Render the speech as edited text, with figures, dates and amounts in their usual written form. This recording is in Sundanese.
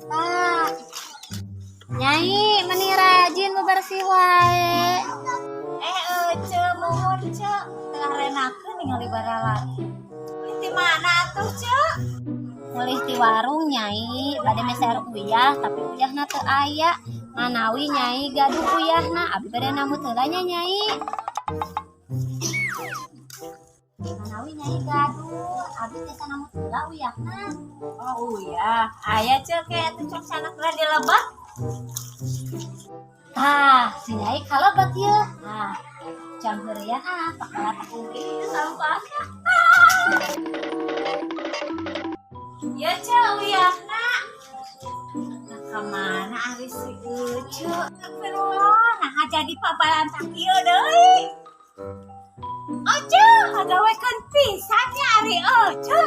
Pak. Nyai, meni rajin bebersih wae. Eh, Ece, muhun, Ce. Tengah renakeun ningali baralari. Di mana atuh, Ce? Mulih ti warung, Nyai, bade meser uyah, tapi uyahna teu aya. Manawi Nyai gaduh uyahna, abi bade nambut heula nya, Nyai. Manawi Nyai gaduh, abi teh nambut heula uyahna. Oh iya, aya, Ce, ke atuh cok sanak di lebak. Tah, si Nyai kalebet yeuh. Nah, jam heureyan ah, pakala Ih, sampahna. Ya, Ce, uyahna. Nah, kamana ari si Ece? Astagfirullah, nah jadi pabalantak ieu deui. Ece, ngagawekeun pisan nya ari Ece.